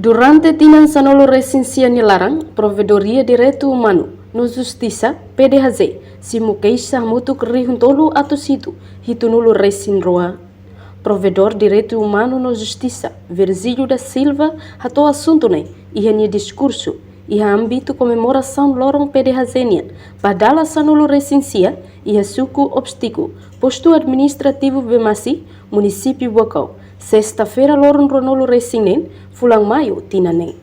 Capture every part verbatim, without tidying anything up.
Durante tinan sanulu-resin-sia nia laran, Provedoria Direitu Umanu no Justisa, P D H J, simu keixa hamutuk rihun tolu atus hitu, hitunulu-resin-rua. Provedór Direitu Umanu no Justisa, Virgílio da Silva, hato'o asuntu ne'e iha nia diskursu iha ámbitu komemorasaun loron P D H J nian ba dala sanulu-resin-sia iha suku Obstico, postu administrativu Bemasi, munisípiu Baucau, sesta-feira loron ruanulu-resin-neen, fulan Maiu tinan ne'e.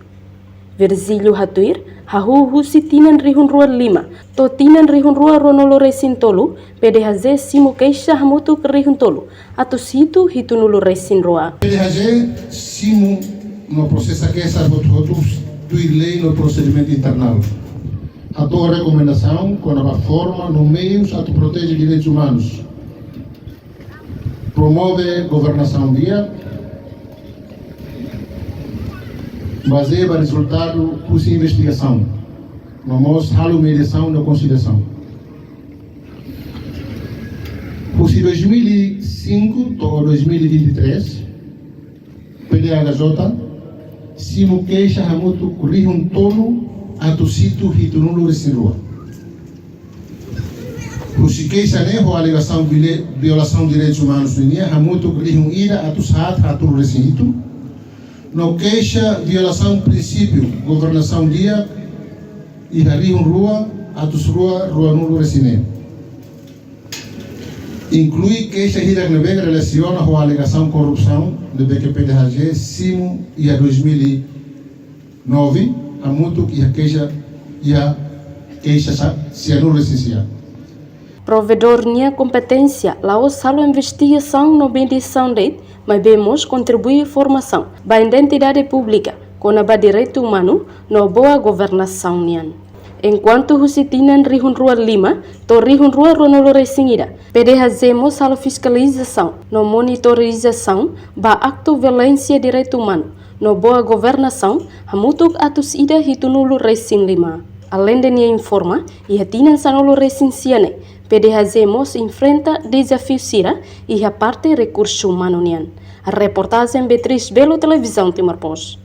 Virgílio hatuir, hahú husi tinan rihun rua lima to'o tinan rihun rua ruanulu-resin-tolu, P D H J simu keixa hamutuk rihun tolu atus hitu, hitunulu-resin-rua. P D H J simu no prosesa keixa hotu-hotu tuir lei no prosedimentu internál. Hato'o rekomendasaun kona-ba forma no meius atu proteje direitus umanus, promove governasaun di'ak, bazeia ba rezultadu husi investigasaun, no mós halo mediasaun no konsiliasaun. Husi dois mil e cinco to'o dois mil e vinte e três, P D H J simu keixa hamutuk rihun tolu atus hitu, hitunulu-resin-rua. Husi keixa ne'e ho alegasaun vile-, violasaun direitus umanus nian hamutuk rihun ida atus haat, haatnulu-resin-hitu, no keixa violasaun prinsípiu governasaun di'ak iha rihun rua atus rua ruanulu-resin-neen. Inklui keixa hirak ne'ebé relasiona ho alegasaun korrupsaun ne'ebé P D H J simu iha dois mil e nove, hamutuk iha keixa, iha keixa sa-, sianulu-resin-sia. Provedór nia kompeténsia la'ós halo investigasaun no mediasaun de'it, maibé mós kontribui formasaun ba identidade públika kona-ba direitu umanu no boa governasaun nian. Enkuantu husi tinan rihun rua lima to'o rihun rua ruanulu-resin-ida, P D H J mós halo fiskalizasaun no monitorizasaun ba aktu violénsia direitu umanu no boa governasaun hamutuk atus ida, hitunulu-resin-lima. Aleinde nia informa, iha tinan sanulu-resin-sia ne'e, P D H J mós enfrenta dezafiu sira iha parte rekursu umanu nian. Reportajen Beatriz Belo, Televizaun Timor Post.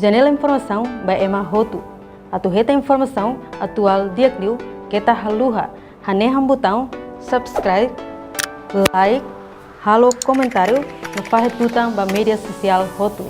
Janela informasaun ba ema hotu. Atu hetan informasaun atuál di'ak liu, keta haluha hanehan butaun subscribe, like, halo komentáriu no fahe tutan ba média sosiál hotu.